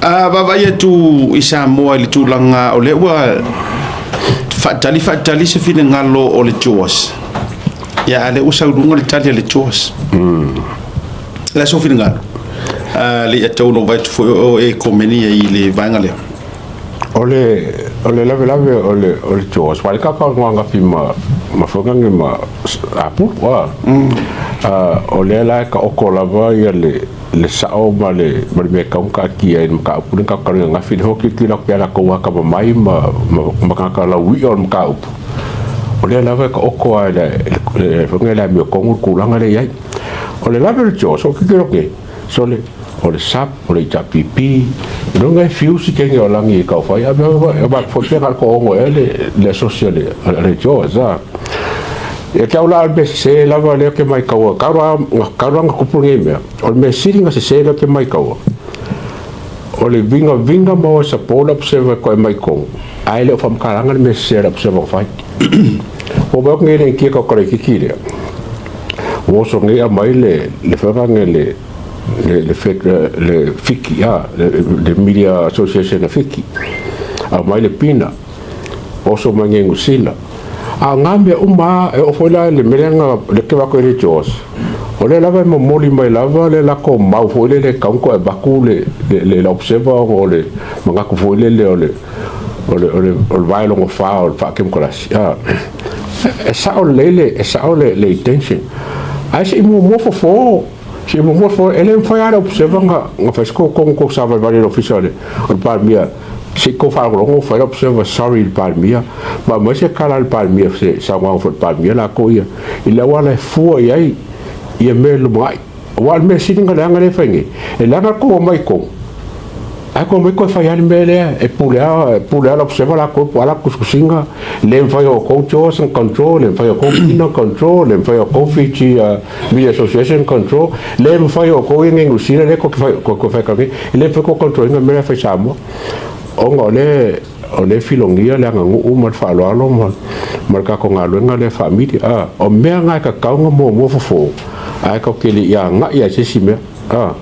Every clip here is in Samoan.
A vaavaai atu i Samoa i le tulaga o lea ua faatali faatali se finagalo o le JOS, ia a o lea ua sau i luga le tali a le JOS. O le a sou finagalo? Le i atau na ou vaai atu foi o e komeni ai i le vaega lea. O le lavelave o le JOS, wale ka ka nganga fi ma ma whangange ma apulu a. O lea la e ka oko lava ia le sao ma le mea kaunga ka kia i ma ka upu ka ka ngafi le hoki ki la pia la ko ka mai ma ka ka la wi o ma ka upu. O lea lava e ka oko a le whangange la mi o kongu kulanga le iai. O le lave le JOS o ki ki ke so le o le SAP, o le HRPP, no ngai fiusi ke ngai o langi i kau whai, a mea ma fo pe ko ongo e le social le JOS a. E kia ula me se lava le ke mai kaua, kau nga kupu ngai mea, o le mea siri nga se se le ke mai kaua. O le vinga vinga mo sa pola observer ko e mai kong, ai le o whamkaranga le mea se le observer whai. O ba ngai le kia kau kare kiki lea. O so ngai a mai le whangange le FICCI a le Media Association a FICCI a mai le pina o so mai ngai ngusila a ngā mea uma e o foi la le melenga le ke wako le JOS o le lava e momoli mai lava le lako mau foi le le kaunko e baku le observer o le mangaku foi le o le vai longo fa o le whaakemokrasi a e sao le e sao le intention ai se mo mo fo se mo mo fo ele fai ara observer nga fai ko ko sa vai vai official o palmia se ko fa rongo fai observer sorry le palmia ma mo se kala le palmia se sa wa fo palmia la ko ia i le wala fua ia ia me lu mai wa me sininga le anga le fai ngi e la ko mai ko ai ko mai ko fai ali me le e pule a observer la ko ala kuskusinga le fai o ko JOS control, le fai o ko pina control, le fai o ko Fiji Media Association control, le fai o ko ngi ngusila le ko fai ko fai ka le fai ko control nga me fai Samoa o ngo le o le filongia le anga ngu ma whaaloalo ma ka ko ngā le whaamiri a o mea ngai ka kaunga mo mo fofo ai ko kele ia nga ia se si mea a.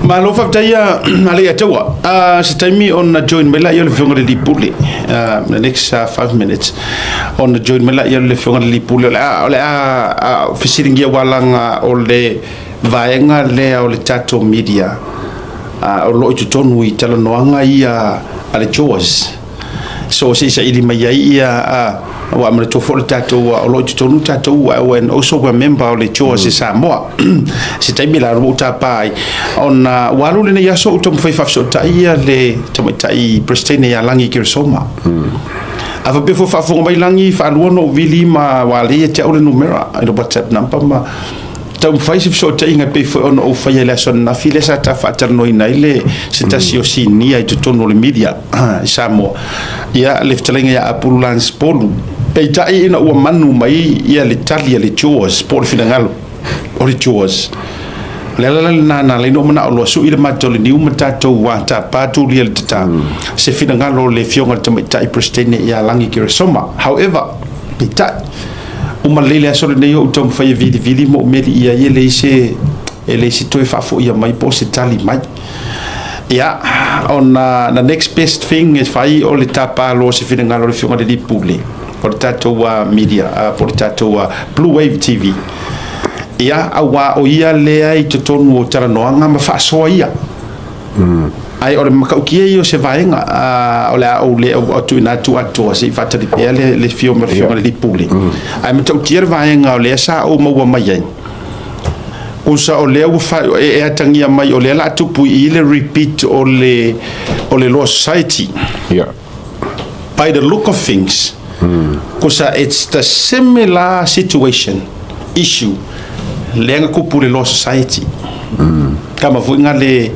Malo faafetai a le ataua. Se taimi ona join mai laia o le Afioga i le Lipule, the next 5 minutes ona join mai laia o le Afioga i le Lipule. O le a fesiligia ualaga o le vaega lea o le tatou media o loo i totonu i talanoaga ia a le JOS. So se i saili mai ai ia ua manatua foi le tatou o loo i totonu tatou and also we're member o le JOS i Samoa. Se taimi la ua tapa ai ona ua alu lenei aso ou taumafai faafesootai ia le tamaitai President ia Lagi Keresoma. A faapea foi faafofoga mai Lagi, faalua ona ou vili ma ua lei ia te au le numera i le WhatsApp number ma taumafai se fesootaiga e pei foi ona ou faia i le aso ananafi lea sa ta faatalanoaina ai le se tasi o sinia i totonu o le media i Samoa, ia le fetalaiga ia Apulu Lance Polu. Peitai ina ua manu mai ia le tali a le JOS po o le finagalo o le JOS, le ala la lena na ala ai ona ou manao loa sui le matou le niu ma tatou tapa tulia le tata se finagalo o le Afioga i le Tamaitai President ia Lagi Keresoma. However, peitai uma lelei le aso lenei o ou taumafai e vilivili ma ou meli ia e leai se toe faafoia mai po o se tali mai. Ia ona the next best thing e fai o le tapa loa se finagalo o le Afioga i le Lipule o le tatou media po o le tatou Blue Wave TV, ia auā o ia lea i totonu o talanoaga ma faasoa ia. Ai o le matautia ia o se vaega o le a ou le tuuina atu atoa se i faatali pea le fio ma le Afioga i le Lipule. Ae matautia le vaega o lea sa ou maua mai ai. Usa o lea ua e atagia mai o lea la tupu i le repeat o le Law Society. By the look of things, kusa it's the similar situation issue lea nga kupu le Law Society. Kama foi nga le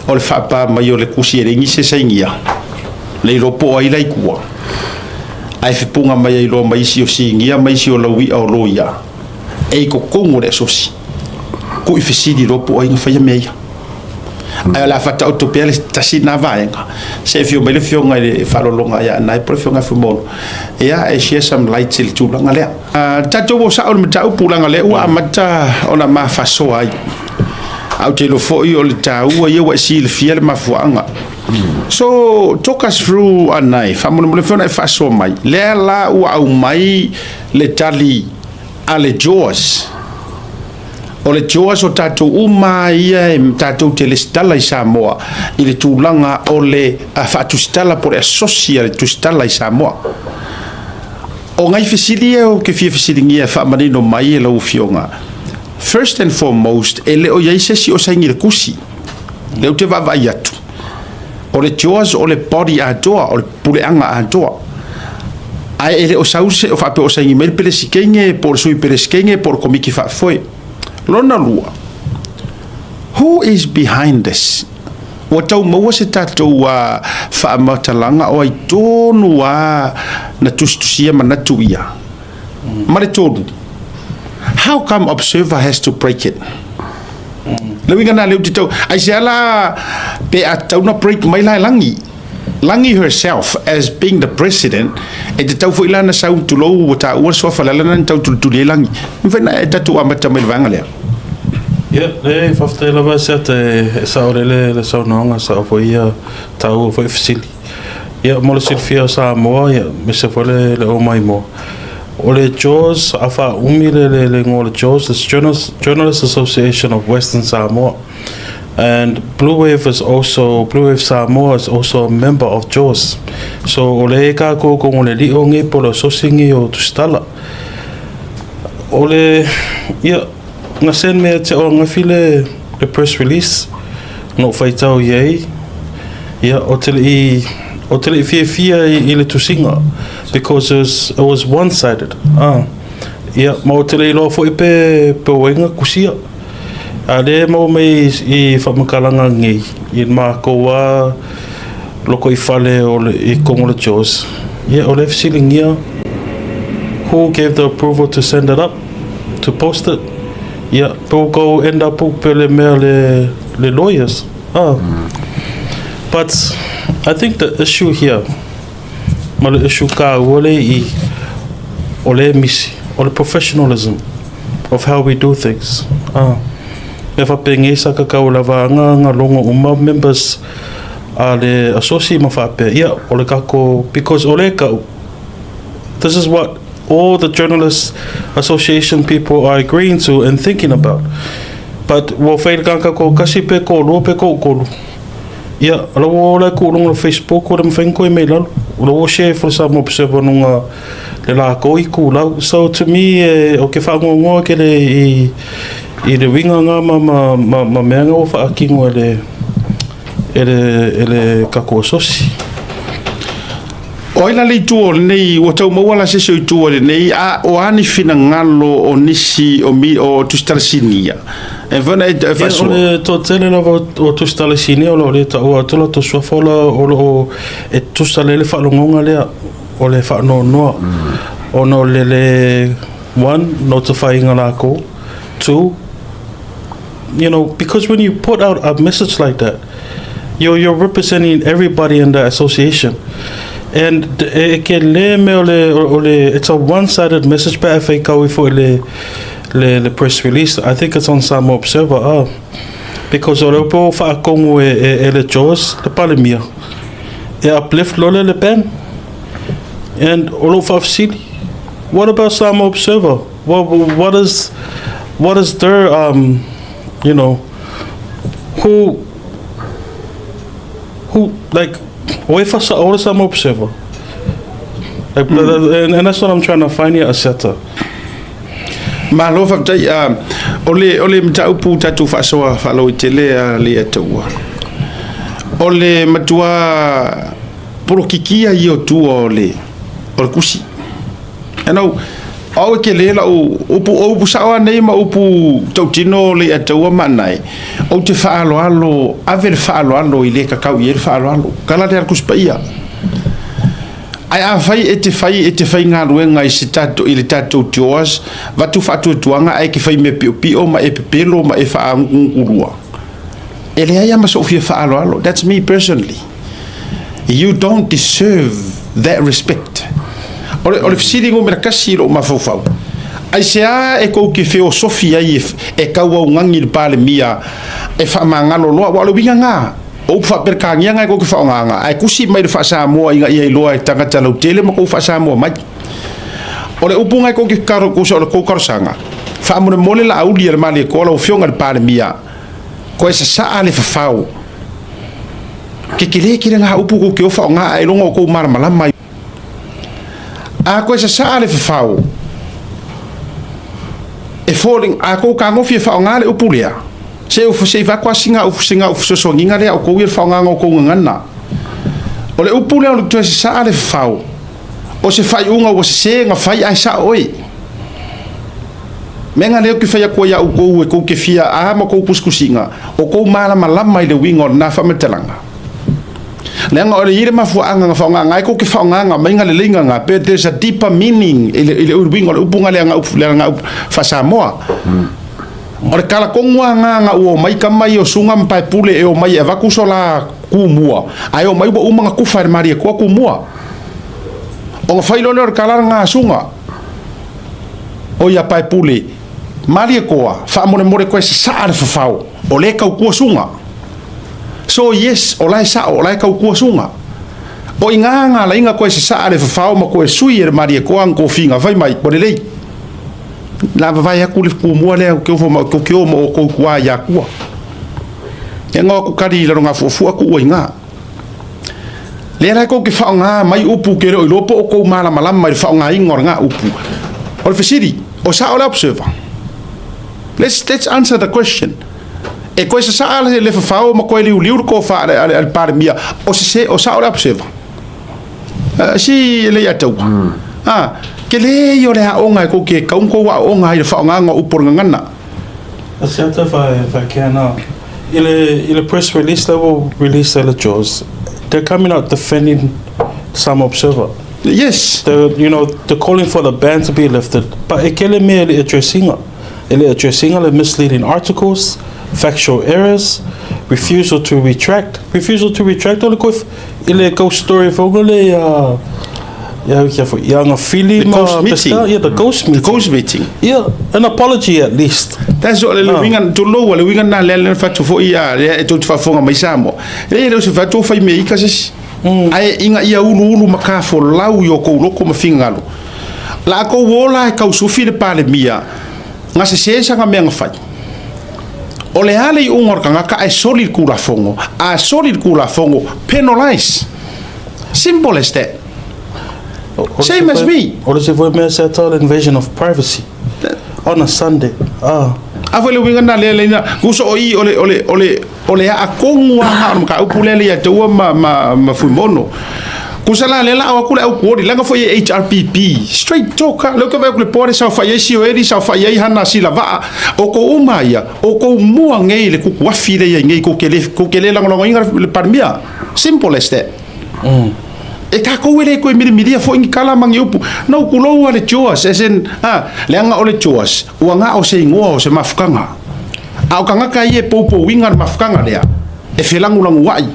o le whaapa mai o le kusi e lengi se saingia. Le ilo po ai lai kua. Ai whipunga mai ai loa mai isi o singia mai isi o lauia o loia. E i kokongo le asosi. Ku i fesili loa po ai nga whaia mea ia. Ai o le a whata pea le tasi nā vaenga. Se e whio mai le whionga i le whalolonga ia nai po le whionga whimono. Ia e share some light i le tūlanga lea. Tatou o sao le mataupu langa lea ua amata ona mafasoa ai. Ae ou te iloa foi o le taua ia ua e silafia le mafuaaga. So, talk us through Anae, faamolemole foi ona e faasoa mai. Lea la ua aumai le tali a le JAWS. O le JAWS o tatou uma lava ia e tatou te lesitala i Samoa i le tulaga o le faatusitala po o le asosi a le tusitala i Samoa. O nai fesili ia ou te fia fesiligia e faamanino mai e lau Afioga. First and foremost, e le o i ai se isi o saini i le tusi. Lea ou te vaavaai atu, o le JAWS o le body atoa, o le puleaga atoa. Ae e le o sau se o faapea o saini mai le Peresetene po o le Sui Peresetene po o le Komiti Faafoe. Lona lua, who is behind this? Ua tau maua se tatou faamatalaga o ai tonu lava na tusitusia manatu ia. Ma le tolu, how come Observer has to break it? Le uiga lena lea ou te tau, aisea la pe a tatau na break mai la e Lagi? Lagi herself as being the president, e tatau foi la na sau, tulou ua taua le suafa le ala lena na tau tulituli ai Lagi. E mafai ona e tatou amata mai le vaega lea. Ia, leai, faafetai lava Seata e sao lele le saunoaga, sao foi ia taua foi fesili. Ia, mo le silafia o Samoa, ia, aemaise foi le omaimoa, o le JAWS, a faaumi le le le igoa o le JAWS, it's Journalist Association of Western Samoa. And Blue Wave is also, Blue Wave Samoa is also a member of JAWS. So, o le e kākou ko ngole liʻo ngi po le asosi ngi o Tusitala. O le, ia, na send me te o ngafi le, le press release, na ou faitau i ai, ia, o te lei, o te lei fiafia i, i le tusiga, because it was, it was one-sided. Ah. Ia, ma o te lei iloa foi pe, pe o ai nga kusia. A lea e maua mai i whamakalaga ngei, i mākou a loko i fale o le, i Kongo le Jaws. Ia, o le fesilingia, who gave the approval to send it up, to post it? Ia, pe ua kou end up pe le mea le, le lawyers. Ah. But, I think the issue here, ma le issue kāua le i, o le misi, o le professionalism of how we do things. Ah. Mea whapengi sa ka kau lava anga nga longo uma members a le asosi ma whapea, ia, o le kako, because o le kau, this is what all the journalists association people are agreeing to and thinking about. But ua whai le kaka ko kasi pe ko lua pe ko kolu. Ia, la ua ola e kuʻu luga o le Facebook ua le mafai ona koe mai i lalo. La ua share ifo le Samoa Observer luga le lākou i kūlau. So to me, e, o ke whaangoangoa ke le i, i le winga ngā ma, ma, ma, ma mea nga ua whaakino e le, e le, e le kako asosi. O ai la le itu o lenei, ua tau maua la se isi o itu o lenei, a o a ni finagalo o nisi o mi, o Tusitala Sinia? E mafai ona e Ia, o faasoa. le toatele lava o Tusitala Sinia o lo o le taua atu latou suafa o la o lo o e tusa lea le faalogoga lea o le faanoanoa ona o le le one notify-ina lakou, two you know because when you put out a message like that you're you're representing everybody in the association and e ke le mea o le o le it's a one sided message pe a e faitau ifo i le le le press release I think it's on Samoa Observer ah because o le upu o faatonu e e, e le Jaws le Palemia e uplift loa le le ban and o lou faafesili what about Samoa Observer what what is what is their um you know who who like o e whasa o le Samoa Observer like, and, and that's what I'm trying to find here Aseta. Malo faafetai. O le o le mataupu tatou faasoa faalauaitele a le Ataua. O le matua polokikia ia o tua o le o le kusi. You know, o au e kele lau upu, o upu sao lava nei ma upu tautino o le Ataua ma Anae, ou te faaaloalo, ave le faaaloalo i le kakau i ai le faaaloalo. Kala le ala Tusi Paia. Ae afai e te fai, e te faigaluega i se tatou, i le tatou TOAS, avatu faatuatuaga ae e te fai mea piopio ma e pepelo ma e faagugukulua, e leai lava ma sou fia faaaloalo. That's me personally. You don't deserve that respect. O le, o le fesili numera tasi i lou mafaufau, Aisea e kou te feosofi ai e tauaugagi i le Palemia e faamagalo loa? Aua o le uiga lena, o upu faa-Peretania na e kou te faaaogaina, ae tusi mai i le faa-Samoa ina ia iloa e tagata lautele ma kou faa-Samoa mai. O le upu na e kou te tusa o le tou talosaga, faamolemole Laauli a le Malietoa lau Afioga i le Palemia, koe sasaa le fafao. Tetele tele na upu kou te o faaaoga ae iloga o kou malamalama. A koe sasaa le fafao, e foliga, a kou kagofi e faaaoga le upu lea, se se i vaku lava sina fesoasoaniga lea o kou ia le faaaogaga o kou gagana. O le upu lea o le toe sasaa le fafao, o se faaiuga ua sesē na fai ae sao oe. Mea lea ou te fai atu ai ia outou e tou te fia a ma tou tusitusiga, o tou malamalama i le uiga o lena faamatalaga. Leaga o le i le mafuaaga na faaaogaga ai tou te faaaogaga mai leleiga na, but there's a deeper meaning i le uiga o le upu na lea na upu lea na upu faa-Samoa. O le tala tonu lava na ua omai tama ia o Suga ma Paepule e omai e avatu so la tumua, ae omai ua uma na tufa e le Malietoa tumua. Ona fai loa lea o le tala lena a Suga, o ia Paepule, Malietoa, faamolemole koe sasaa le fafao, o lea e tautua Suga. So yes, o la e sao, o la e tautua Suga. O i ngā ngā lainga koe sasaa le fafao ma koe sui e le Malietoa na tofiga fai mai, o lelei. La vavae atu le tumua lea ke ofo ma ke o mo kou tua ia kua. E ngā ku kari i lalo ngā fuafua ku ua i ngā. Lea la kou ke whaonga mai upu ke reo i lopo o kou malamalama i le whaonga inga o ngā upu. O le fesili, o sa o le Observer. Let's answer the question. E koe sasaa le fafao ma koe liuliu le kofa a le Palemia, o se o sa o le Observer. Si le ia tau. Ah, ke le i o le aonga e kou ke kaun kou aonga i le whaonga upu o le gagana. Asiata if I can, i le press release that will release le JAWS, they're coming out defending some Observer. They're, they're calling for the ban to be lifted. But e kele me le addressing, e le addressing the misleading articles, factual errors, refusal to retract, refusal to retract o le koe i le ghost story fo le ya kia fo ya nga fili The ghost meeting. Yeah, the ghost meeting. The ghost meeting. Yeah, an apology at least. That's o le winga tulou le winga na le le fatu fo ia le e tu faafofoga mai Samoa. E le o se fatu fai me ika se. Ai inga ia ulu ulu ma ka fo lau i o kou loko ma fingalo. La ko wola e kau sufi le Palemia. Nga se se sanga mea nga fai. O le ale i unga o le kangaka e soli le kulafogo. A soli le kulafogo, penalize. Simple as that. Same as me. O le se foi mea se ata invasion of privacy on a Sunday. Ah. A foi le uiga na le le na kuso o i o le a kongu a ha o ka upu le le ia tua ma Fuimono. Kusa la le la o aku le au kuori langa foi e HRPP straight talk le ka ve ku le pore sa fa ye si o eri sa fa ye hana si la va o ko uma ia o ko mua ngei le kuku afi le ia ngei ko ke le lango lango inga le Palemia, simple as that. E takou e le koe milimilia foi ni kala mangi upu no kulou le JAWS as in ah leanga o le JAWS ua nga o se ingoa o se mafukanga a o kangaka ia e poupouiga le mafukaga lea e felagulagu ai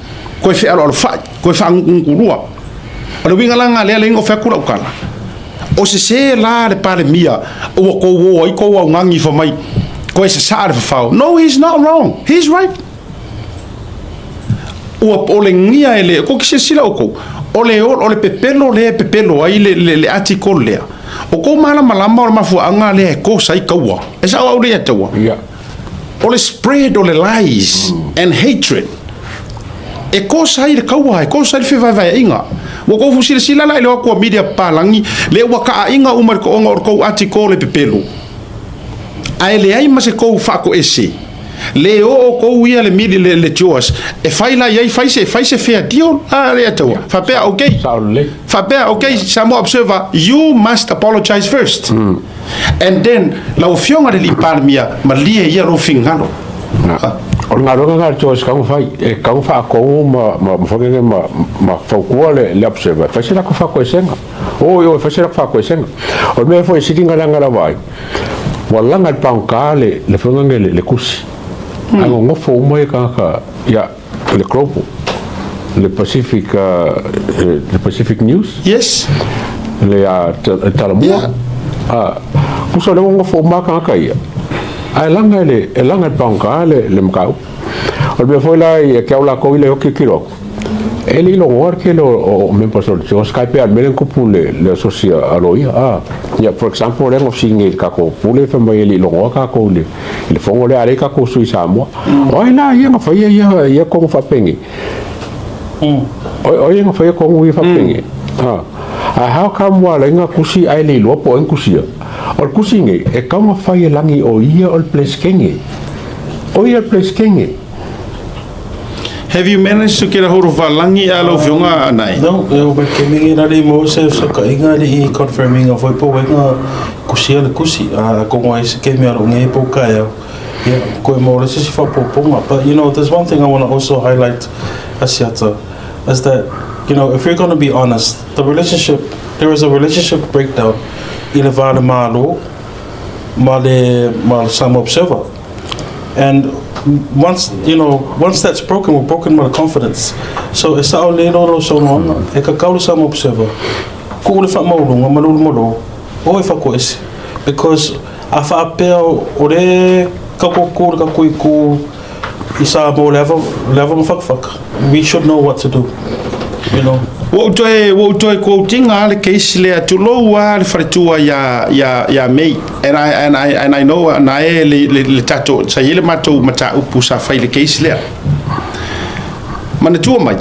koe fealoalofai koe faagugugulua o le uiga laga lea leiga o feaku lau kala o sesē la le Palemia ua kou o ai kou augagi fa mai koe sasaa le fafao. No, he's not wrong, he's right. Ua olegia e le ko silasila o kou o le pepelo le pepelo ai le article lea o kou malamalama o le mafuaaga lea e kosa ai kaua e sao au le ia taua o le spread o le lies and hatred e kosa ai le kaua e kosa ai le fevaevaeaiga ua kou fusilasila la i le o akua media papalagi le ua kaaiga uma i le ko'oga o le kou article e pepelo ae leai ma se kou faakoese le o kou ia le mili le JAWS e fai la iai fai se fair deal a le ataua faapea okay. Sao lelei. Faapea okay, Samoa Observer, you must apologize first and then lau afioga le alii Palemia malie ia lou fingalo. O le galuega na le JAWS kau fai e kau faatogu ma fagege ma faukua le Observer fai se lako faakoesega o o fai se lako faakoesega o le mea foi siliga laga lava ai ua laga le pagota le fagage le kusi ae gogofo uma ia tagata ia le Global, le Pacific, le Pacific News, le Talamua. Ah, Pusa o lea ua nofo uma lava tagata ia, ae laga e le, e laga e le pagota le, le mataupu. O le mea foi la ia te au latou ia lea e tilotilo atu, e le i logoa le tele o, o members o le CHOGM, tai pei lava o le mea lea na tupu i le, le asosi a loia, a. Ia, for example, lea na fesili nei i le tatou Pule, fai mai e le i logoa tatou i le, i le fono lea, a o lea e i ai tatou sui Samoa. O ai la ia na faia ia, ia tonu faapenei? O, o ai na faia tonu ia faapenei? A. Ae how come ua ala ai na tusi ae le iloa po o ai na tusia? O le tusi nei, e tatau ona fai e lagi o ia o le Peresetene. O ia le Peresetene. Have you managed to get a hold of Valagi a lau Afioga Anae? No, e o mai kemi ngi rari mo se fesootaiga e le i confirm ina foi po o ai na kusia le kusi. A kongo ai se kemi a lou nei pou kaeao, ia, koe mo le se isi faaopoopoga. But you know, there's one thing I want to also highlight, Asiata, is that, you know, if we're going to be honest, the relationship, there is a relationship breakdown i le va o le Malo ma le, ma le Samoa Observer. And once, you know, once that's broken, we're broken ma le confidence. So e sao lelei loa lou saunoaga, e kakau le Samoa Observer, tuu le faamaualuga ma le ulumalo, o e faakoese. Because a faapea o le tatou tu le tatou itu i Samoa le ava, le ava ma fakafaka, we should know what to do, you know. Ua ou toe, ua ou toe quote ina lava le case lea, tulou lava le faletua ia, ia, ia May. And I, and I, and I know na e le, le, le tatou, sa i ai le matou mataupu sa fai i le case lea. Manatua mai,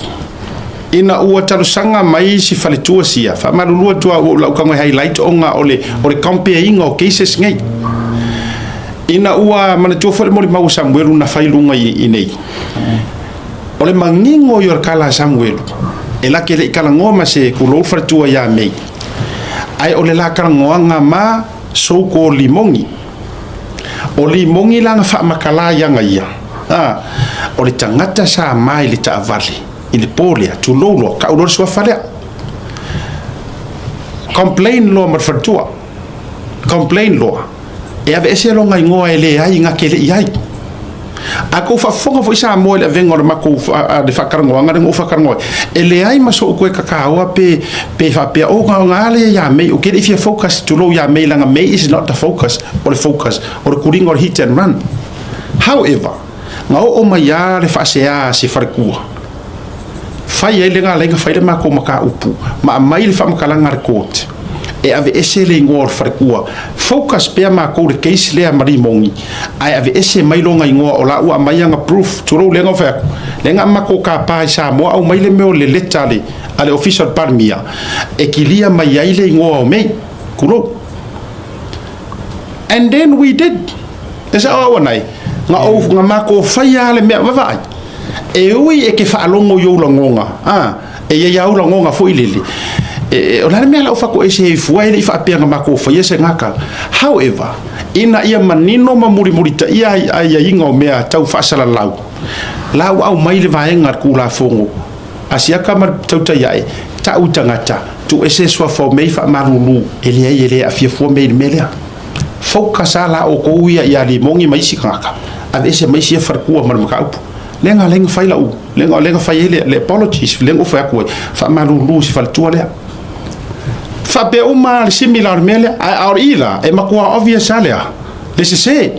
ina ua talosaga mai si faletua sia, faamalulu atu au ua ou lau tago e highlight ona o le, o le compare ina o cases nei. Ina ua manatua foi le molimau a Samuelu na fai i luga i, i nei. O le manino ia o le tala a Samuelu, e laki e le i talanoa ma se kulou faletua ia Mei, ae o le la talanoaga ma so called Limogi. O Limogi la na faamatala i aga ia, a, o le tagata sa ma i le taavale i le po lea, tulou loa, tau loa le suafa lea. Complain loa ma le faletua, complain loa. E aveese lona igoa e leai na te le i ai. A tou faafofoga foi Samoa i le avega o le matou le faatalanoaga lea na ou faatalanoa ai, e leai ma sou toe tataoa pe pe faapea oh na ona a lea ia May, ou te le i fia focus tulou ia May leaga May is not the focus, o le focus o le tuliga o le hit and run. However, na oo mai lava le faasea a se faletua, fai ai le galaiga fai le matou mataupu ma aumai le faamatalaga a le court e aveese le igoa o le faletua focus pea matou le case lea ma Limogi ae aveese mai lona igoa o la ua aumai ana proof tulou lea na ou fai atu lea na matou tapa i Samoa aumai le mea o le leta a le a le ofisa o le Palemia e kilia mai ai le igoa o May tulou. And then we did. E sao au anai, na ou, na matou faia lava le mea, vaavaai, e ui e ke faalogo i ou lagoga, a, e i ai lava ou lagoga foi lele, e, o le a le mea la ou fatoese ai fua e le i faapea na matou faia se gata. However, ina ia manino ma mulimulitaia aiaiga o mea tau faasalalau, la ua aumai le vaega a le Tulafono, A siaka ma le tautai ae, tau i tagata, tuu ese suafa o mea i faamalulu, e leai e le aafia fua mea i le mea lea. Focus a la outou ia ia Limogi ma isi tagata, aveese ma isi ia faletua ma le mataupu. Lea na ala ai na fai lau, lea na, lea na fai ai le, le apologies, lea na ou fai atu ai, faamalulu i si faletua lea. Faapea uma lava le similar o le mea lea, ae a o i la, e matua obvious lava lea, le sese.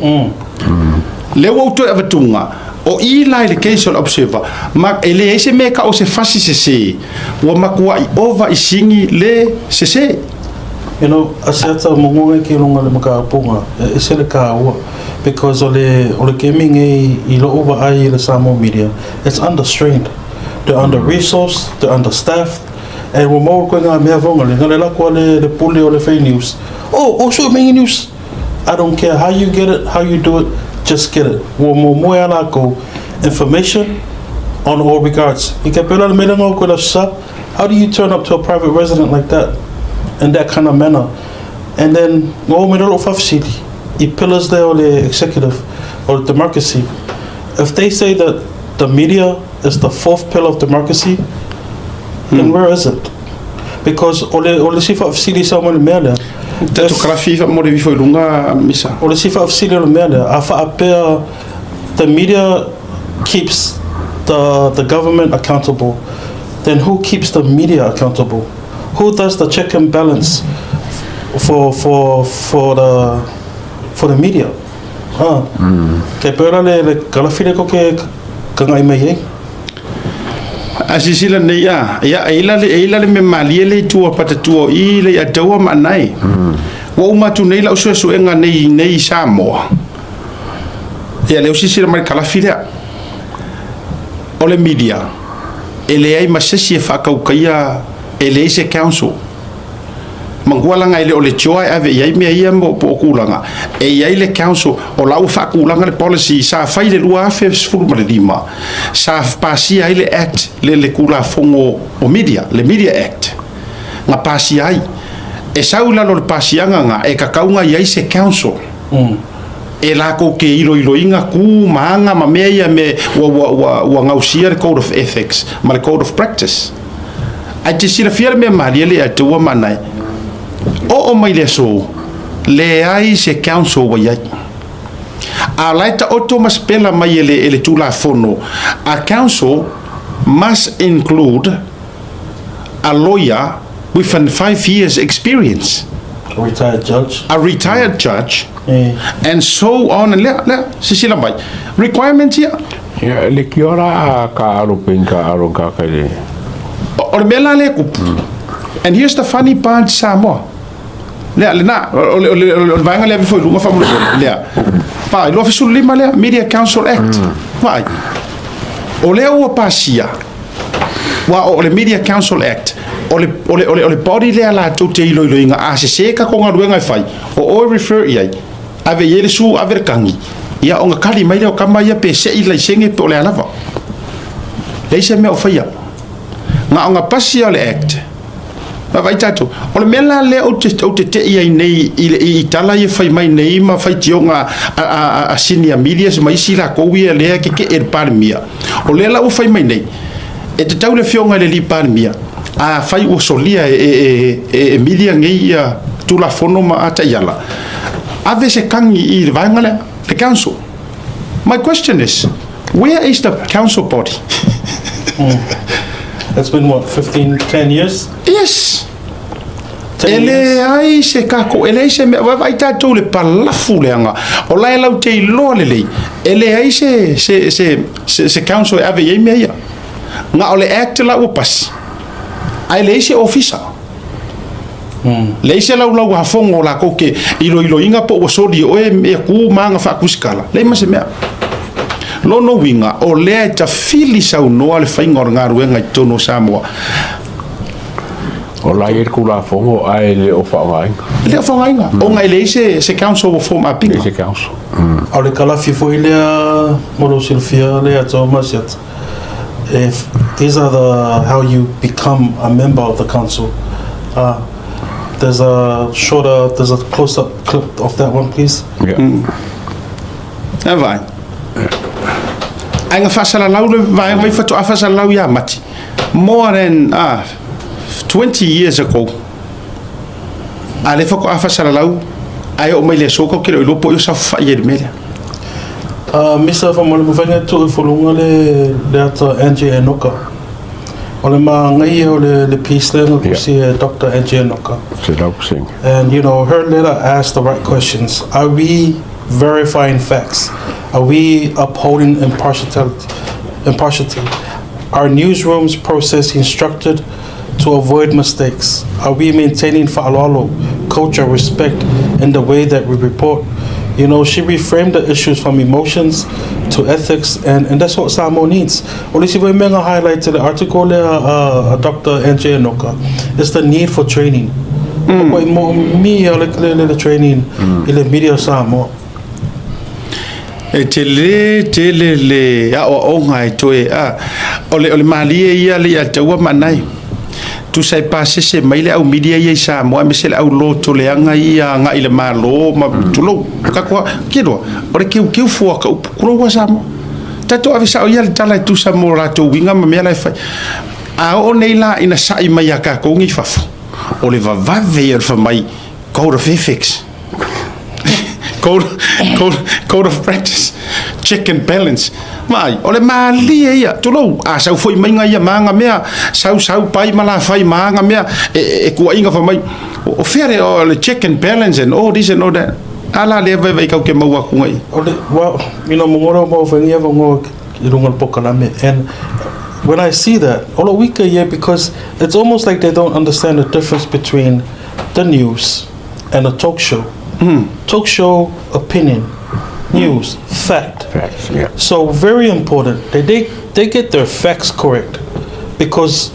Lea ua ou toe avatuga, o i la i le case o le observer, ma e leai se mea e tau o se fasi sese, ua matuai ova i sigi le sese. You know, a se ata mo ngai ke lunga le mataupuga, e ese le taua, because o le, o le kemi nei i lou vaai i le Samoa media, it's under strained. They're under resourced, they're under staffed, and ua maua koe ngā mea vonga le, nga le lako a le, le pule o le fai news. Oh, oh, sue mai news. I don't care how you get it, how you do it, just get it. Ua muamua e a lakou information on all regards. I ka pela le mele ngau koe la sa, how do you turn up to a private resident like that, in that kind of manner? And then, ngau mele lou faafesili, i pillars lea o le executive, o le democracy. If they say that the media is the fourth pillar of democracy, then where is it? Because o le, o le isi faafesili sa mai le mea lea. Tatou kalafi mo le ifo i luga misa. O le isi faafesili o le mea lea, a faapea the media keeps the, the government accountable, then who keeps the media accountable? Who does the check and balance? for for for the for the media. Ah. Ke pea la le le kalafi le ko ke ka ngai mai ai. A sisila nei a, ia e ila le e ila le me malie le tua patatua i le ia taua ma nai. Ua uma atu nei lau suesuega nei nei i Samoa. Ia lea ua silasila mai le kalafi lea. O le media, e leai ma se isi e faataukaia, e leai se council. Manatua laga e le o le joa e ave i ai mea ia po o tulaga, e i ai le council, o la ua faatulaga le policy sa fai i le 2015, sa pasia ai le Act, le le Tulafono o Media, le Media Act, na pasia ai. E sau i lalo o le pasiaga na, e tatau ona i ai se council. E latou te iloiloina tu ma aga ma mea ia me ua ua ua ua gausia le code of ethics ma le code of practice. Ae te silafia le mea malie le ia te ua manae. Oo mai le aso, leai se council ua i ai. A o la e taoto ma sepela mai e le e le Tulafono, a council must include a lawyer with an 5 years experience. A retired judge. A retired judge. And so on and lea, lea, sisila mai. Requirements ia. Ia, le kiora a ka aro pin ka aro ka kai le. O le mea la lea kupu. And here's the funny part Samoa. Lea, lena, o le, o le, o le vaega lea ave foi i luga faamolemole, lea. Pa, i 2015 lea, Media Council Act. Vaai. O lea ua pasia, Aua o le Media Council Act, o le, o le, o le, o le body lea latou te iloiloina, a sese tatou galuega e fai, o oe refer i ai, ave i ai le su, ave le kagi, ia ona kali mai lea o tama ia pe sei le laisene pe o le a lava. Leai se mea o faia. Na ona pasi lava o le Act, Vaavaai tatou. O le mea la lea ou te, ou te tei ai nei i, le, i tala ia fai mai nei ma faitioga a, a, a, a senior medias ma isi lakou ia lea e keke'e i le Palemia. O lea la ua fai mai nei, e tatau le afioga i le alii Palemia, afai ua solia e, e, e, e media nei ia Tulafono ma taiala, ave se kagi i le vaega lea, le council. My question is, where is the council body? It's been what, 15, 10 years? Yes. E leai se kako, e leai se mea, vaavaai tatou i le palafu leaga, o la e lau te iloa lelei, e leai se, se, se, se, se council e ave i ai mea ia. Na o le act la ua pasi, ae leai se ofisa. Leai se laulauafono o lakou ke iloiloina po ua soli e oe mea ku ma aga faakusikala. Leai ma se mea. Lona uiga, o lea e tafili saunoa le faiga o le galuega i totonu o Samoa. O la e i ai le Tulafono ae le o faaaogaina. E le o faaaogaina, ona e leai se, se council ua form apinga. Leai se council. A o le kalafi foi lea mo lou silafia lea Toma Masiata, If these are the how you become a member of the council. There's a shorter, there's a close up clip of that one please. Yeah. E vaai. Ai na faasalalau le vaega mai faatoa faasalalau ia Mati. More than 20 years ago. A lea faatoa faasalalau ae oo mai le aso tatou te le o iloa po o ai o saofafai ai i le mea lea. Misa faamolemole tuu i fuluga le le ata Angie Enoka. O le māngai o le le piece lea na tusi e Dr. Angie Enoka. 100%. And you know, her letter asked the right questions. Are we verifying facts? Are we upholding impartiality? Impartiality? Are newsrooms processing structured to avoid mistakes? Are we maintaining fa'aloalo, culture, respect in the way that we report? You know, she reframed the issues from emotions to ethics, and, and that's what Samoa needs. O le isi foi mea na highlight i le article lea a, a Dr. Angie Enoka, is the need for training. Mm. Ko i mo'omia le, le, le, le training mm. i le media o Samoa. E tele tele le aoaoga e toe a o le o le malie ia le ia taua manai. Tusa e pasese mai le au media ia i Samoa aemaise le au loto leaga ia agai i le Malo ma tulou tatou kiloa o le keukeu fua ka upu kulou a Samoa. Tatou ave sao ia le tala e tusa mo latou uiga ma mea la e fai. A oo nei la ina sa'i mai ia tatou nei fafo, o le vavave ia o le fai mai code of ethics. Code, code, code of practice, check and balance. Vaai, o le malie ia, tulou, a sau foi mai nga ia ma nga mea, sau sau pai ma la fai ma nga mea, e, e, e kuaiga fa mai. O fea le, o le check and balance and all this and all that. A la lea vai vai kau ke mau aku ngai. O le, well, you know, mongora o mau whangia vongo i runga le pokalame. And when I see that, o lo wika ia because it's almost like they don't understand the difference between the news and a talk show. Talk show, opinion. News, fact. Facts, yeah. So very important that they get their facts correct because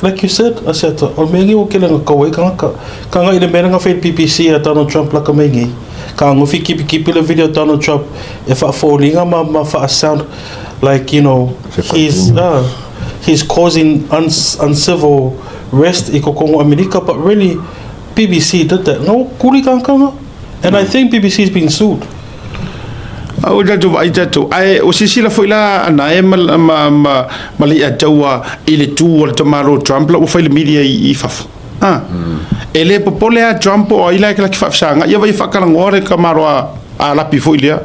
like you said, Asiata, o mea ngi o kele nga kaua i kangaka. Ka nga i le mea nga whai BBC a Donald Trump laka mai ngi. Ka ngofi kipi kipi le video Donald Trump e whaafōlinga ma wha sound like, you know, he's causing uncivil rest i kokongo Amerika, but really BBC did that. No, kuri kangkanga. And I think BBC's been sued. O tatou vaai tatou, ae o sisila foi la ana e ma, ma, ma, ma le ataua i le tu o le tamalo Trump la ua fai le media i, i fafo. Ah. E le popole a Trump o ai la e laki faafesaga ia vai faakalangoa le kamalo a, a lapi foi lea.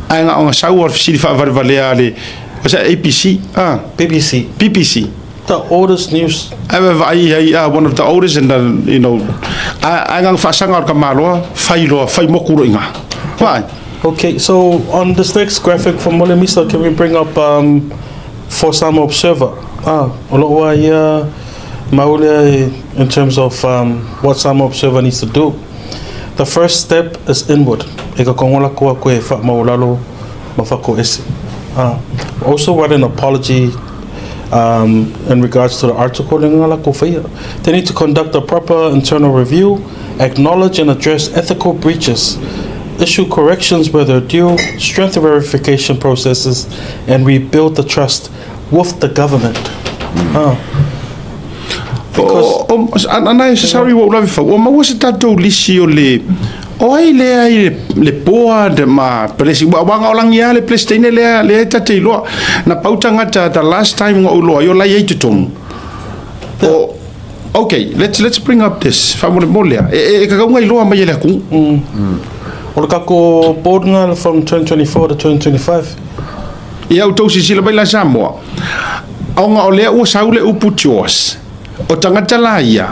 Ae nga o sau o le fesili faavalevalea a le o sa APC, ah, BBC, BBC. the oldest news. Ae vaai ai ah, one of the oldest and the, you know, a a nga faasaga o le kamaloa fai loa fai moku lo inga. Vaai. Okay, so on this next graphic from Molemisa, can we bring up for Samoa Observer? Ah, o lo ua ia maule in terms of what Samoa Observer needs to do. The first step is inward. E ka kongola kua koe wha maulalo ma whako ese. Ah, also write an apology in regards to the article. They need to conduct a proper internal review, acknowledge and address ethical breaches, issue corrections where they're due, strengthen verification processes, and rebuild the trust with the government. Ah. O, o, ana e sorry ua ou lave fau, ua maua se tatou lisi o le, o ai lea i le, le board ma presi, ua ua olangi lava le president lea, lea e tate iloa. Na pau tagata the last time ua ou iloa ai o lai ai totonu. O, okay, let's bring up this, faamolemole a. E, e, e kakauga iloa mai e le atunuu. O le kako board nga from 2024 to 2025. Ia outou sisila mai la Samoa, ona o lea ua sau le upu Jaws, o tagata la ia,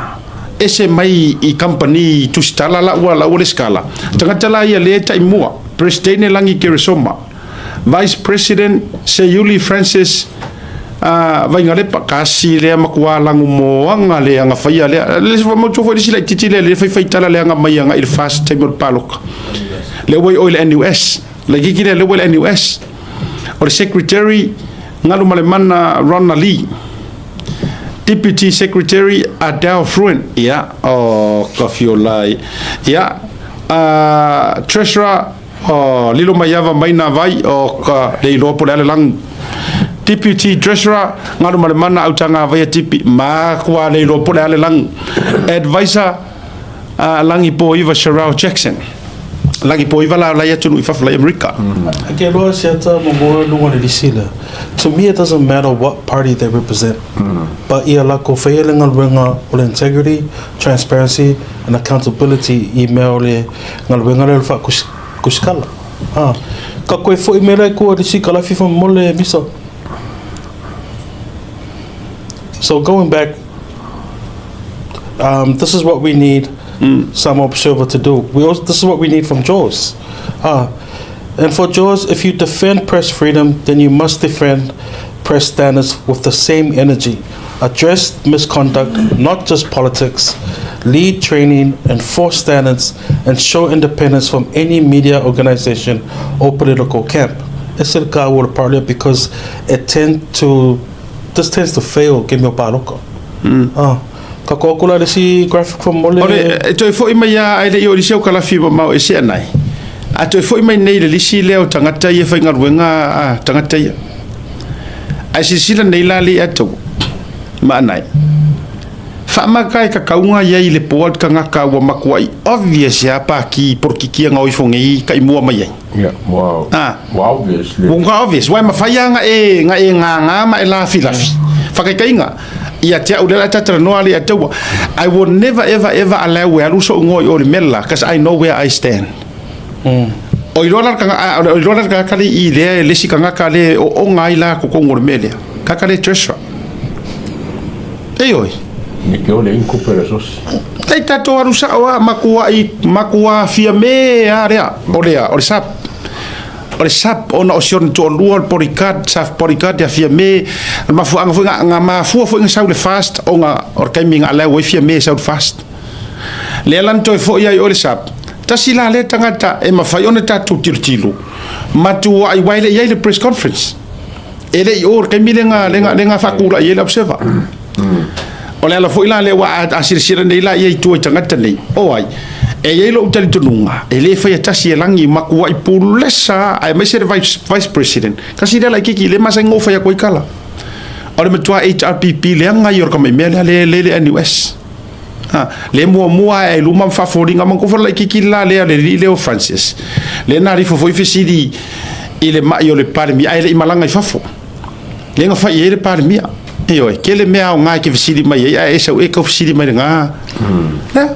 ese mai i company tusitala la ua la ua lesitala. Tagata la ia lea e taimua, Presidene Lagi Keresoma, Vice President Seiuli Francis uh, Vaingalepa, kasi lea makuā lagu moaga le agafaia lea. Le mautua foi le isi laitiiti lea le faifai tala le aga mai agai i le first taimi o le paloka. Lea ua i o i le NUS. Laitiiti lea lea ua i le NUS. O le Secretary Galumalemana Rona Lee. Deputy Secretary Adele Fruin. Ia, o ka fiolai. Ia, Treasurer o Lilo Maiava Maina Vai o ka le iloa po le ale lagu. Deputy Treasurer Galumalemana Autaga Vaia Tipi ma kua le iloa po le ale lagu. Advisor Lagi Poiva Sherelle Jackson. Lagi Poiva la lai atunuu i fafo lai Amerika. Ake loa siata mo mo lunga le lisila. To me it doesn't matter what party they represent. But ia lako whaia le ngaluenga o le integrity, transparency and accountability i mea o le ngaluenga le wha kusikala. Ah. Ka koe foi me lai kua lisi ka lafi fa mo le misa. So going back, this is what we need Samoa Observer to do. We also, this is what we need from Jaws. And for Jaws, if you defend press freedom, then you must defend press standards with the same energy. Address misconduct, not just politics. Lead training, enforce standards, and show independence from any media organization or political camp. It's a because it tend to this tends to fail ke mea pāloka. Ah, ka koa kula le si graphic from mole. O le, e toe foi mai a ai le i o lisi au kalafi mamao e sea nai. A toe foi mai nei le lisi lea o tagata ia faigaluega a tagata ia. Ae silasila nei la le atou ma anai. Faamaka e kakauga ia i le board kagaka ua makuai obvious ia paki polokikia nga o ifo nei ka i mua mai ai. Yeah, wow. Ah. Ua obvious le. Ua obvious. Ua e mafai lava nga e, nga e gāgā ma e lafilafi. Whakaikainga, ia te au lea tatara noa le ataua. I will never ever ever allow e alu so'u ngoa i o le mela, cause I know where I stand. O iloa la o iloa la le tagata le i lea e le isi tagata le o oga ai la totonu o le mea lea. Tagata le treasurer. Ioe. Ni ke ole in kupe le sosi. E tatou alu sao a matuai matua Fiame a lea o lea o le SAP. O le SAP ona o si ona toalua o le bodyguard, sa bodyguard ia Fiame. O le mafuaaga foi na mafua foi na sau le FAST ona o le taimi na allow ai Fiame e sau le FAST. Lea la na toe foi ai o le SAP. Tasi la lea tagata e mafai ona tatou tilotilo matuai aua e le i ai le press conference. E le i o le taimi lea na faatulai ai le Observer. O le ala foi la lea ua a silasila nei la ia i tua i tagata nei, o ai, e i ai lou talitonuga, e le faia tasi e lagi matuai pulesa aemaise le vice president. Tasi lea laitiiti le masani ona ou fai atu ai tala. O le matua HRPP leaga ia o le tamaimea lea le le NUS. Ha, le muamua ae i luma ma faafoliga ma kofa laitiiti la lea le alii lea o Francis. Le na alifo foi fesili i le mai o le Palemia ae le i malaga i fafo. Le na fai ai le Palemia. Ioe, tele mea aoga e te fesili mai ai ae e sau e tau fesili mai lena. Lea.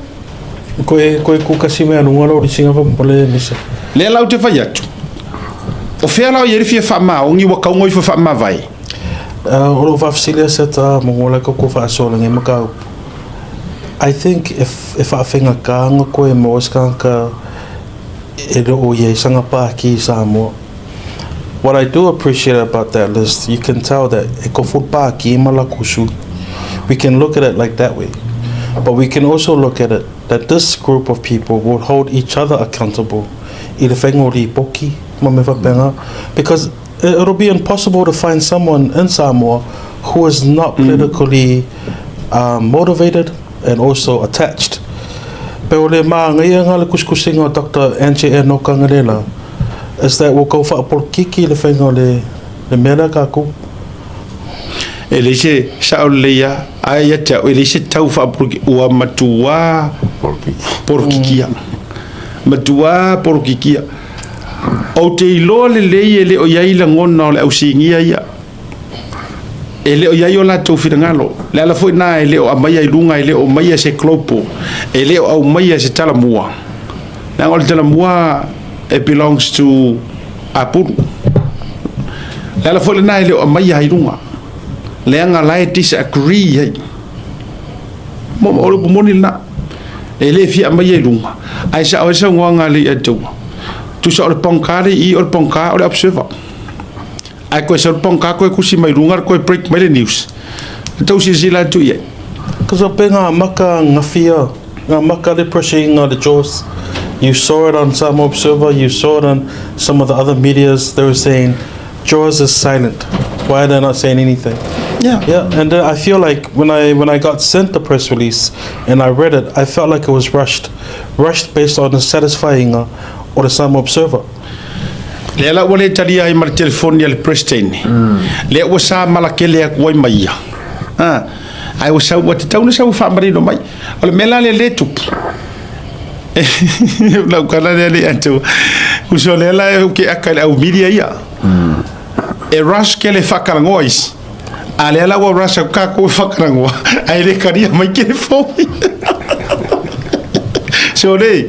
Koe koe ku kasi mea lunga lo risinga fa pole misa. Lea la ou te fai atu. O fea la o i ai le fia faamaoni ua tau ifo faamavae. O lou faafesili a Seta mo ngola ko ko faasoa le ma ka. I think if e faafegata ona koe mo se tagata e le o i ai saga pāki i Samoa. What I do appreciate about that list, you can tell that e kofu pāki ma lakou sui. We can look at it like that way. But we can also look at it that this group of people will hold each other accountable i le faiga o lipoti ma mea faapena because it'll be impossible to find someone in Samoa who is not politically motivated and also attached. Pe o le māgaia ngā le kusikusinga o Dr. Angie Enoka Ngalela is that ua kau faapolokiki le faiga o le, le mea lea kākou. E leai se sao lelei lava, ae ia te au, e leai se tau faapolokiki, ua matua polokikia. Matua polokikia. Ou te iloa lelei e le o i ai lagona o le ausigia ia. E le o i ai o latou finagalo. Le ala foi lena e le o aumaia i luga, e le o aumaia se global, e le o aumaia se talamua. Leaga o le talamua it belongs to Apulu. Le ala foi lena e le o aumaia ai luga. Leaga la e disagree ai. Mo o le upu moni lena. E le fia aumaia i luga. Ae sao ai le saunoaga a le ia taua. Tusa o le pongka le i o le pongka o le observer. Ae koe sau le pongka koe kusi mai luga koe break mai le news. E tau silasila atu i ai. Cause o pe ngā maka ngawhia, ngā maka le pressure i ngā le jaws. You saw it on Samoa Observer, you saw it on some of the other medias, they were saying Jaws is silent. Why are they not saying anything? Yeah. Yeah, and I feel like when I got sent the press release and I read it, I felt like it was rushed. Rushed based on the satisfying o the Samoa Observer. Lea la ua le talia ai ma le telefoni a le President, lea ua sa malakele atu ai ma ia. Ah, ae ua sau, ua tatau ona sau e faamarino mai. O le mea la lea lea e tupu. Lau tala lea le atu. Uso lea la e ke aka i le au media ia. E rush ke le whakarangoa isi. A lea la ua rush aku kākou e whakarangoa. Ae le karia mai telefoni. So le,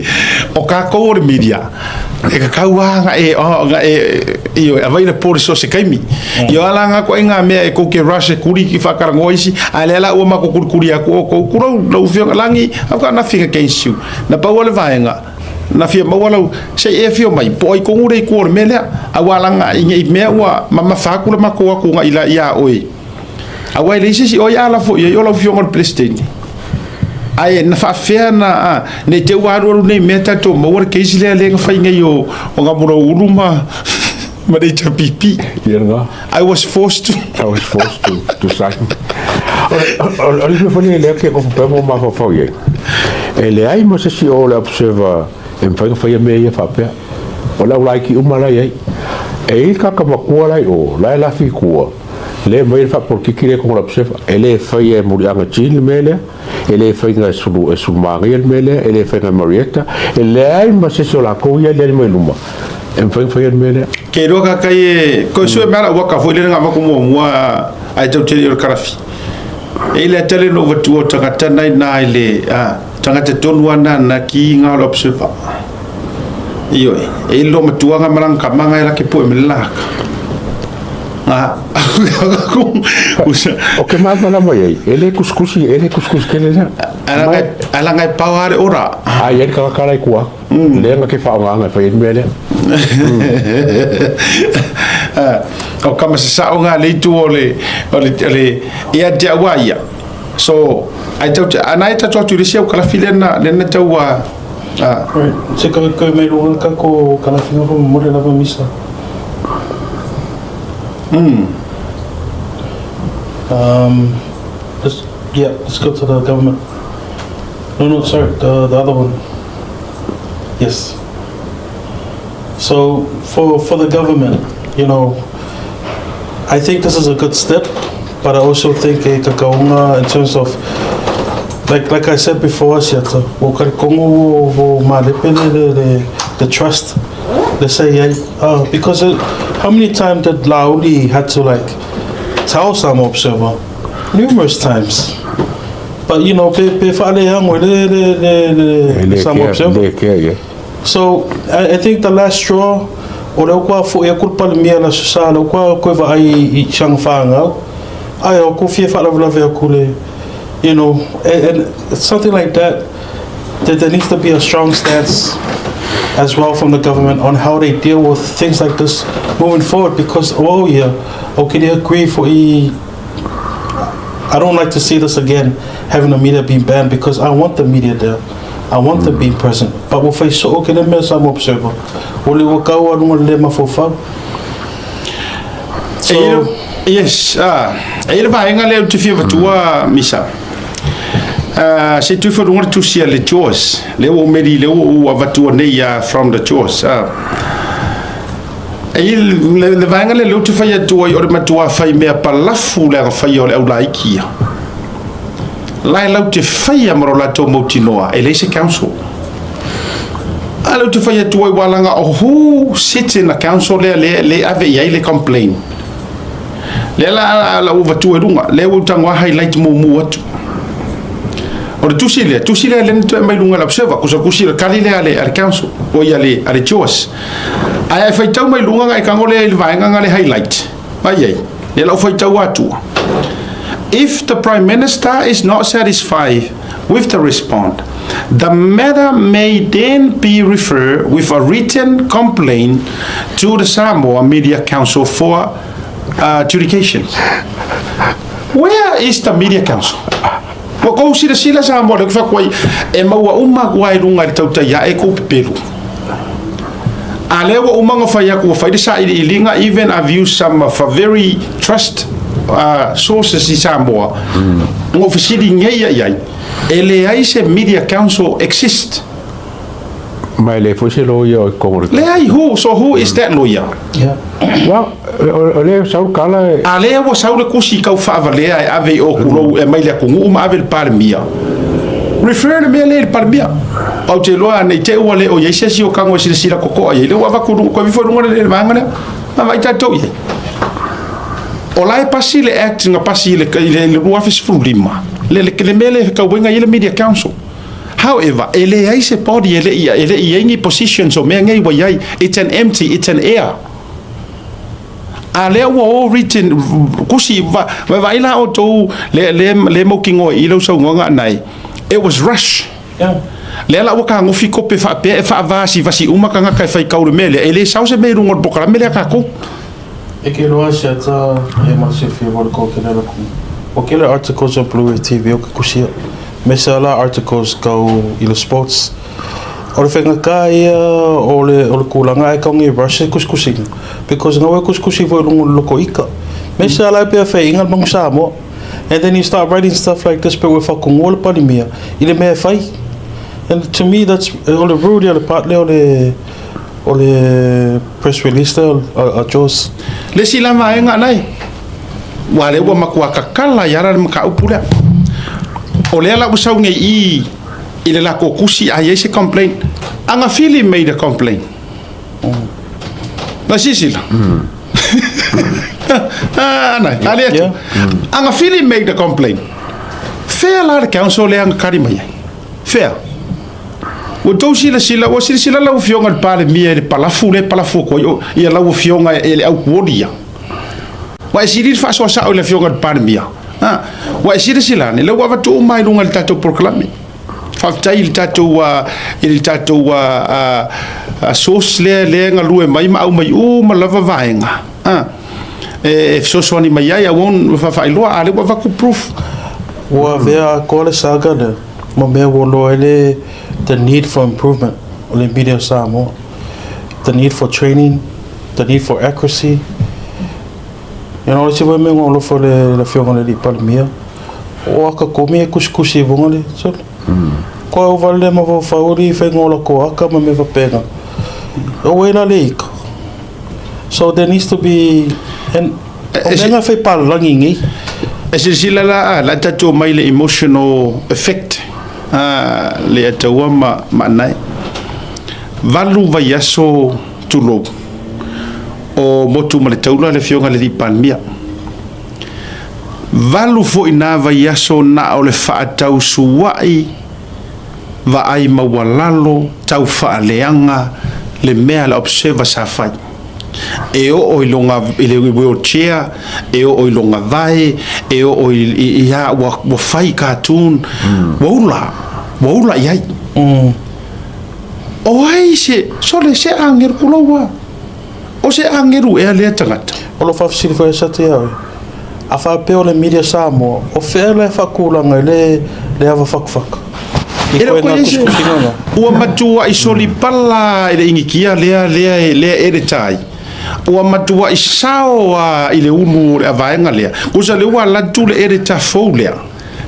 o kākou o le media, e kakau a nga e, oh, nga e, io, e avai le pōre so se kaimi. Io ala ngā koe ngā mea e kou ke rush e kuri ki whakarangoa isi, a lea la ua mako kurikuri aku o kou kurau, lau whionga langi, I've got nothing against you. Na pau o le vaega, na fia maua lau, se i e fio mai, po ai kongu rei ku o le mea lea, a ua langa i ngei mea ua mamafa aku le mako aku nga ila ia oe. A ua e leai se isi oi ala foi ai o lau fioga o le Peresetene. Ae na faafefea na, a, nei te ua alualu nei mea tatou maua le case lea lea na fai nei o, o ngā mora ulu ma, ma le HRPP. Ia lena. I was forced to. I was forced to sign. O le mea foi lea ke kofu pea mo mafaufau i ai. E leai ma se isi o le observer e mafai ona faia mea ia faapea. O le au laiti uma la e i ai. E i ai le tagata matua la i o, la e lafi i tua, le aumai le faapolokiki lea i totonu o le observer. E le faia e Muliaga Jean le mea lea, e le faia e Sulu, e Sulumagia le mea lea, e le faia e Marietta, e leai ma se isi o latou ia e aliali mai luma e mafai ona faia le mea lea. Ke iloa ka kai e koe sue mea la ua ka foi le nga vaku muamua ai tau tele o le karafi. E ile tele no vatu o tangata nai na ile a tangata tonu ana na ki nga o le observer. Ioe, e i le loomatua ma lana tama ga e la ke poe ma le laka. Ga O ke malamalama i ai, e le kusikusi, e le kusikusi tele lea. Ae laga e paoa le ora. A i ai le tagata la i tua atu, lea na te faaaogaina e fai ai le mea lea. O kama sasao ga le itu o le o le o le ia te au a ia. So ai tau ana e tatu atu i le isi au kalafi lea na lea na tau a Right, se kau kau mai luga ka ko kalafi nga mo le lava misa. Let's, yeah, let's go to the government. No, no, sorry, the other one. Yes. So for the government, I think this is a good step, but I also think e kakaunga in terms of like I said before, Siata, o ka kongo o malepe le trust. Let's say, yeah, because how many times did Lauli had to like tell some observer? Numerous times. But pe whaale hango le le le le E le Samoa kea, Observer. le kea, ia. So I think the last straw o le kwa fo e kul pal mia la sa le kwa ko va ai i chang whangau. Ai o ko fie whaalavelave aku le and something like that, that there needs to be a strong stance as well from the government on how they deal with things like this moving forward, because oh yeah, okay, they agree for e I don't like to see this again, having the media being banned, because I want the media there. I want them being present. But we'll face so okay, let me some observer. O le wakau alunga le mafofau. So, yes, e le vaega lea ou te fia avatua misa. Se tui wharunga le tusi a le Jaws. Le ua meri, le ua ou avatua nei from the Jaws. E i le vaega lea lea ou te fai atu ai o le matua fai mea palafu le agafaia o le aulaiki ia. La e lau te faia ma ro latou mautinoa, e leai se council. A lea ou te fai atu ai ua laga o who sits in the council lea le, le ave i ai le complaint. Lea la la ua avatua i luga, lea ua ou tago a highlight mumu atu. O le tusi lea lea na toe mai luga i le Observer, kusa kusi le kali lea a le council, o ia a le JOS. Ae ai faitau mai luga nga e kago lea i le vaega nga le highlight. Ai ai, lea lau faitau atua. If the Prime Minister is not satisfied with the response, the matter may then be referred with a written complaint to the Samoa Media Council for adjudication. Where is the Media Council? Ua kou silasila Samoa le fakuai e maua uma ua i luga i le tautai ae kou pepelu. A lea ua uma ona fai atu ua fai le sailiiliga, even I've used some of a very trust sources i Samoa. Ngo fesili nei ia ai. E leai se Media Council exist. Ma e le foi se loia o i kongo le Leai, who, so who is that lawyer? Yeah. Well, o le sau kala e A lea ua sau le kusi kau faavalea e ave i o kulou e mai le atunuu ma ave i le Palemia. Refer le mea lea i le Palemia. Ou te iloa nei te ua le o i ai se isi o kago e silasila kokoa i ai. Lea ua avatu luga, koe ifo i luga le vaega lea. Ma vai tatou i ai. O la e pasi le act na pasi i le 2015. Le mea lea e kauaiga i ai le Media Council. However, e leai se body e le i ai ni positions o mea nei ua i ai. It's an empty, it's an air. A lea ua o written kusi va vai la o tou le le mautinoa i lau saunoaga nai. It was rush. Lea la ua kagofi kope faapea e faavasivasi uma tagata e faitau le mea lea e lē sao se mea i luga o le polokalame lea tatou. E ke loa se ata e ma se fia mo le ko ke le ku. O ke le articles o Blue Wave TV o ke kusia. Me se ala articles kau i le sports. O le whenga ka ia o le kulanga e kaungi rush e kusikusinga. Because ngā wai kusikusi fo i lungu loko ika. Me se ala e pea whai inga mangu Samoa. And then you start writing stuff like this, but with whakungoa le palimia, i le mea e whai. And to me, that's o le rude o le part le o le press release le a Jaws. Le isi la vaega nai ua lea ua matua kakala i ala le mataupu lea o lea la ua sau nei i le latou tusi a i ai se complaint. Agafili made a complaint na sisila nai ali atu. Agafili made a complaint fea la le council lea na kali mai ai fea. Ua outou silasila, ua silasila lau Afioga i le Palemia i le palafu lea e palafu atu ai o ia lau Afioga e le aukuoli ia. Ua e sili le faasoa sao i le Afioga i le Palemia. A, ua e silasila ane, lea ua avatu uma i luga i le tatou polokalame. Faafetai i le tatou, i le tatou source lea, lea e galue mai ma aumai uma lava vaega. A, e fesoasoani mai ai, I won't faailoa, a lea ua avatu proof. Ua avea atoa le saga lea ma mea ua loa ai le the need for improvement o le media o Samoa. The need for training, the need for accuracy. You know, le isi foi mea ua alofa le afioga i le alii Palemia, o aka komi e kusikusi i luga le solo. Koe o vale ma fauli i whainga o la ko aka ma me fapenga. O e la le ika. So there needs to be and o mea nga fai palangi ngi. E silasila la, la tatou mai le emotional effect le ataua ma maanai. 8 vaiaso tulou o motu ma le taula le afioga i le alii Palemia. 8 foi nā vaiaso na o le faatausuai vaai maualalo tau faaleaga le mea le Observer sa fai. E oo i loga i le wheelchair, e oo i loga vae, e oo i ia ua fai cartoon, ua ula i ai. O ai se, sole se ageru kuloua. O se ageru ea lea tagata. O lo faafesili foi sa te au. A faapea o le media Samoa, o fea le faatulaga i le ava fakafaka. I E le koe koe ngā se- kusikusinga. Ua matua i solipala i le inikia lea lea lea e le tai. Ua matua i sao a i le ulu o le avaenga lea. Kusa le ua latu le ere ta fou lea.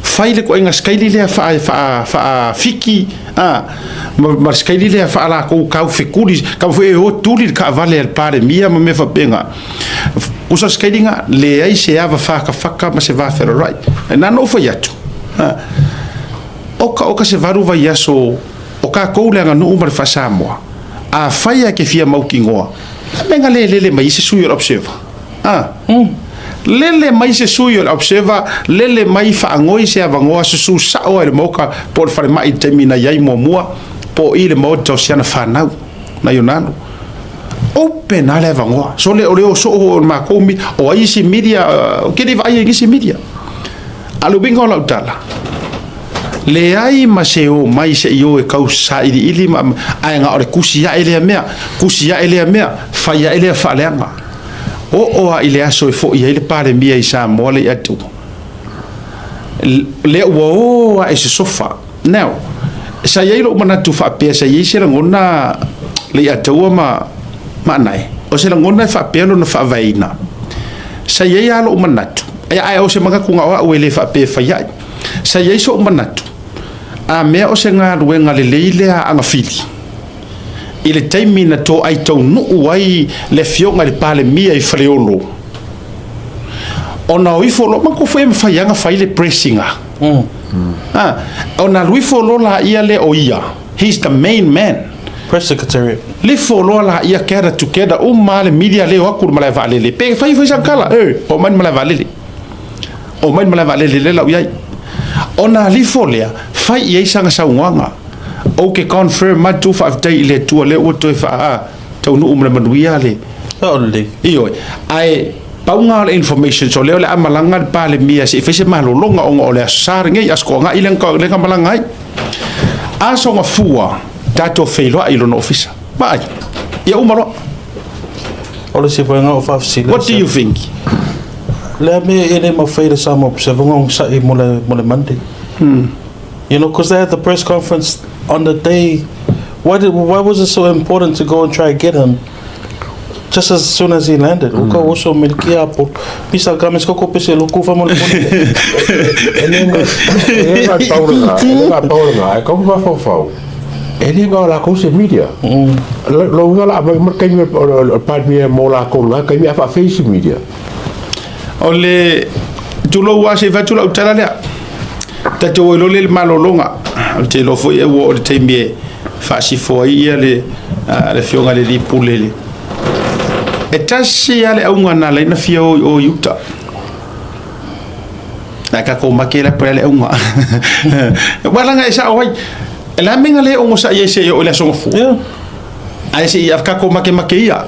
Fai le koenga skaili lea faa faa faa fiki a ma skaili lea faa la kou kau fekuli kau foi e o tuli le kaavale al Palemia ma me fapenga. Kusa skaili nga le ai se ava whaka whaka ma se vawherorai. E nā no fai atu. Oka se 8 vaiaso o kākou le aganuu ma le faasamoa. A fai a ke fia mautinoa. La mea le lele mai se sui o le Observer. Lele mai se sui o le Observer, lele mai faangoi se avangoa susu sao ai le moka po le falemai i le taimi na iai muamua, po i le maota o siana whanau, na i o nanu. Open a le avangoa. So le o le o so o le mākou mi, o ai isi media, o ke le vaai ai isi media. A le uiga o lau tala, le ai ma se o mai se i o e kau sa ili ili ma ae nga o le kusi ae lea mea, kusi ae lea mea, fai ae lea faaleaga. O o a i le aso e foi ai le Palemia i Samoa le i atu. Le ua o a e se sofa. Now, sa iai lou manatu faapea, sa iai se lagona le i ataua ma maanai. O se lagona e faapea lona faavaeina. Sa iai a lou manatu. Ai ai o se manatu nga o au e le faapea e fai ai. Sa iai so'u manatu. A mea o se galuega lelei lea agafili. I le taimi na to ai taunuu ai le afioga i le Palemia i Faleolo. Ona o ifo loa, manatua foi e mafai lava ona fai le pressing a. Ona alu ifo loa laia lea o ia. He's the main man. Press secretary. Lifo loa laia gather together uma le media leo atu le malae vaalele. Pe fai foi sankala, e, o mai le malae vaalele. O mai le malae vaalele le lau iai. Ona lifo lea, fai i ai sanga saunoaga. Ou ke confirm atu faafetai i le Atua lea ua toe faa taunuu ma le manuia le. O le. Ioe. Ae pauga o le information so lea o le a malaga le Palemia se i fai se malologa ona o le aso Sa lenei, aso Toagai lea na malaga ai. Aso Gafua tatou feiloai i lona ofisa. Vaai. Ia uma loa. O le isi foi nga o faafesili. What do you think? Le a mea e le mafai le Samoa Observer nga onosai mo le Monday. Because they had the press conference on the day. Why was it so important to go and try and get him just as soon as he landed? Uka oso melkia po. Pisa kames koko pese loku fa mo le mone. E le ga paura, e le ga paura, e kau fa. E le ga la ko se media. Lo ga la mai mar kai me o pa mi mo la ko la kai mi fa face media. O le tulou a se fatu lau tala lea. Tatou o le malologa. O te iloa foi e ua o le taimi e faasifo ai ia le afioga i le alii pule le. E tasi lava le auga na ala ai na fia o i o i uta. Ae tatou make la po o le a le auga. Ua laga e sao ai. E le a mea na le ogosaʻi ai seia oo i le aso gafua? Ae se i kako makemake ia.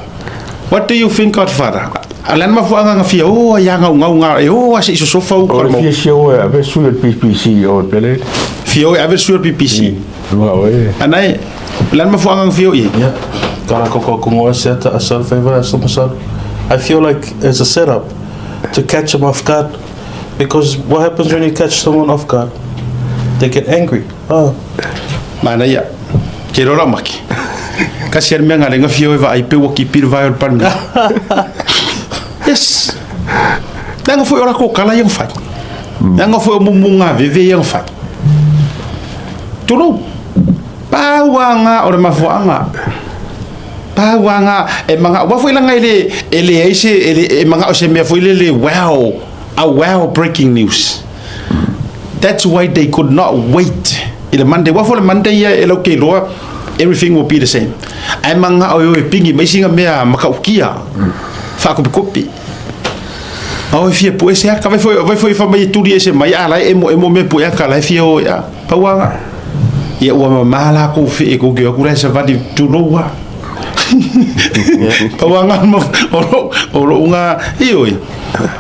What do you think Godfather? A le a le mafuaaga na fia o ai agaugau e o a se i sosofa uka o le fia sia o e ave sui o le PPC o le pele. Fia o e ave le sui o le PPC. Anai, o le a le mafuaaga na fia o i ai? Yeah. Kala koko kungoa se ata asal faiva asa masal. I feel like it's a setup to catch him off guard because what happens when you catch someone off guard? They get angry. Oh. Manaia. Ke rora maki. Kasi ale mea ngale nga fio e vaai pe ua kipi le vae o le palemia. Yes. Leaga foi o lako kala ia na fai. Leaga foi o mumu ngā veve ia na fai. Tulou. Pau a ngā o le mafuaanga. Pau a ngā e manga wa foi langa e le e le ai se e le e manga o se mea foi le le wow a wow breaking news. That's why they could not wait i le Monday. Ua foi le Monday ia e lau ke iloa everything will be the same. Ae mangao e o e pingi mai singa mea makaukia faakopikopi. Ao e fia pue se aka vai foi vai foi fa mai e tuli ese mai a la e emo emo mea pue aka la e fia o ia. Pauaga. Ia ua mamā lakou fee kou ke o atu la e savali tulou a. Pauaga o lou ga ioe.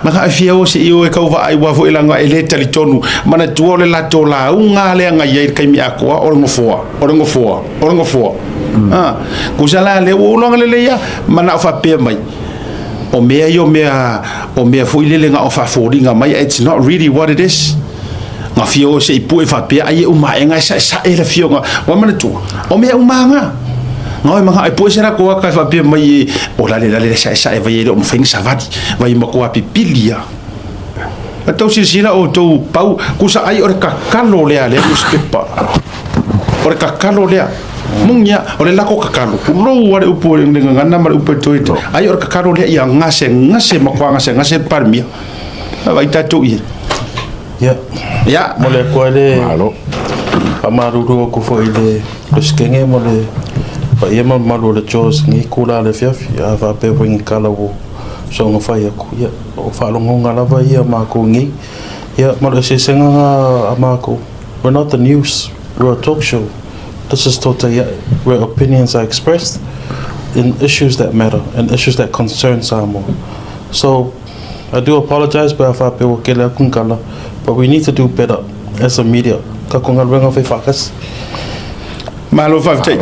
Maka e fia o se i o e kau vaai ua foi laga e le talitonu. Manatua o le latou lauga lea na i ai i le taimi atoa o le nofoa, o le nofoa, o le nofoa. A, kusa la lea ua ou iloga lelei lava, manao faapea mai, o mea ia o mea, o mea foi lele na o faafoliga mai, it's not really what it is. Na fia o se i pue faapea ai e uma aega e saesae le afioga. Ua manatua, o mea uma na. Na o e manao e pue se latou aka e faapea mai e, o lale lale le saesae vai e le o mafai ona savali, vai matua pipili a. A tau silasila outou pau, kusa ai o le kakalo lea a lea newspaper. O le kakalo lea. Moni a, o le lako kakalo, pulou a le upu o le gagana ma le upu o le toeita. Ai o le kakalo lea ia gasegase, matua gasegase le Palemia. Vaai tatou i ai. Ia. Ia. Mo le atu ai le Malo. faamalulu atu foi i le Peresetene ma le paia ma le mamalu o le JAWS i lenei itula o le afiafi, a faapea foi ni tala ua soona fai atu, ia, o faalogoga lava ia a matou nei. Ia, ma le eseesega lena a matou, we're not the news, we're a talk show. This is Tōtai Ae, where opinions are expressed in issues that matter and issues that concern Samoa. So, I do apologise pe a faapea ua kele atu ni tala, but we need to do better as a media. Ka ko galuega fai faatasi. Malo faafetai.